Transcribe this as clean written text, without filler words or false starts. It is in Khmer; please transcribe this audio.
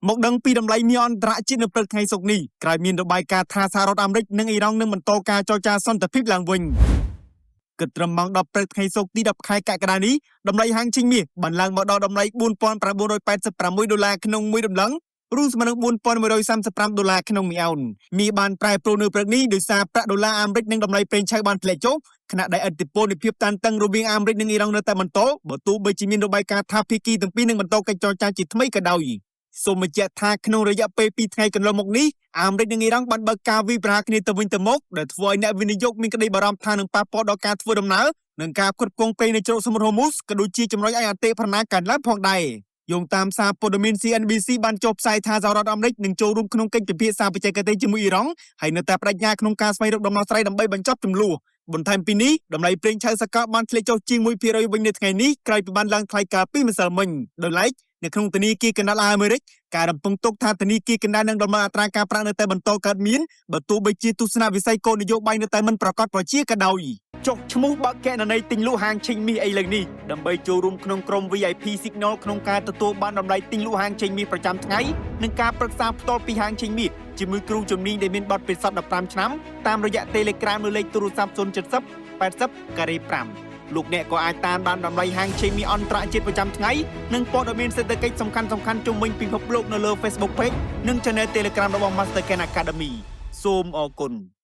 មកដឹងពីតម្លៃមាសអន្តរជាតិនៅព្រឹកថ្ងៃសុក្រនេះក្រោយមានរបាយការណ៍ថាសហរដ្ឋអាមេរិកនិងអ៊ីរ៉ង់នឹងបន្តការចរចាសន្តិភាពឡើងវិញគិតត្រឹមម៉ោង10ព្រឹកថ្ងៃសុក្រទី10ខែកក្កដានេះតម្លៃហាងឆេងមាសបានឡើងមកដល់តម្លៃ4986ដុល្លារក្នុងមួយតម្លឹងឬស្មើនឹង4135ដុល្លារក្នុងមួយអោនមាសបានប្រែប្រួលនៅព្រឹកនេះដោយសារប្រាក់ដុល្លារអាមេរិកនិងតម្លៃប្រេងឆៅបានធ្លាក់ចុះខណៈដែលឥទ្ធិពលនៃភាពតានតឹងរវាងអាមេរិកនិងអ៊ីរ៉ង់នៅតែបន្តបើទោះបីជាមានរបាយការណ៍ថាភាគីទាំងពីរនឹងបន្តកិច្ចចរចាជាថ្មីក៏ដោយសូមបញ្ជាក់ថាក្នុងរយៈពេល2ថ្ងៃកន្លងមកនេះអាមេរិកនិងអ៊ីរ៉ង់បានបើកការវាយប្រហារគ្នាទៅវិញទៅមកដែលធ្វើឲ្យអ្នកវិនិយោគមានក្តីបារម្ភថានឹងប៉ះពាល់ដល់ការធ្វើដំណើរនិងការផ្គត់ផ្គង់ប្រេងនៅច្រកសមុទ្រហូមូសក៏ដូចជាជំរុញឲ្យអតិផរណាកើនឡើងផងដែរយោងតាមសារព័ត៌មាន CNBC បានចុះផ្សាយថាសហរដ្ឋអាមេរិកនឹងចូលរួមក្នុងកិច្ចពិភាក្សាបច្ចេកទេសជាមួយអ៊ីរ៉ង់ហើយនៅតែប្តេជ្ញាក្នុងការស្វែងរកដំណោះស្រាយដើម្បីបញ្ចប់ជម្លោះបន្ថែមពីនេះតម្លៃប្រេងឆៅសកលបានធ្លាក់ចុះជាង1%វិញនៅថ្ងៃនេះក្រោយពីបានឡើងថ្លៃកាលពីម្សិលមិញដោយឡែកនៅក្នុងធនាគារកណ្ដាលអាមេរិកការរំពឹងទុកថាធនាគារកណ្ដាលនឹងដំឡើងអត្រាការប្រាក់នៅតែបន្តកើតមានបើទោះបីជាទស្សនវិស័យគោលនយោបាយនៅតែមិនប្រកបប្រជាក៏ដោយចុះឈ្មោះបើកគណនីទិញលក់ហាងឆេងមាសឥឡូវនេះដើម្បីចូលរួមក្នុងក្រុម VIP Signal ក្នុងការទទួលបានតម្លៃទិញលក់ហាងឆេងមាសប្រចាំថ្ងៃនិងការប្រឹក្សាផ្ទាល់ពីហាងឆេងមាសជាមួយគ្រូជំនាញដែលមានបទពិសោធន៍15ឆ្នាំតាមរយៈ Telegram នៅលេខទូរស័ព្ទ070 80ការ៉េ5លោកអ្នកក៏អាចតាមបានតម្លៃហាងឆេងមាសអន្តរជាតិប្រចាំថ្ងៃនិងព័ត៌មានសេដ្ឋកិច្ចសំខាន់ៗជុំវិញពិភពលោកនៅលើ Facebook Page និង Channel Telegram របស់ Master Ken Academy សូមអរគុណ។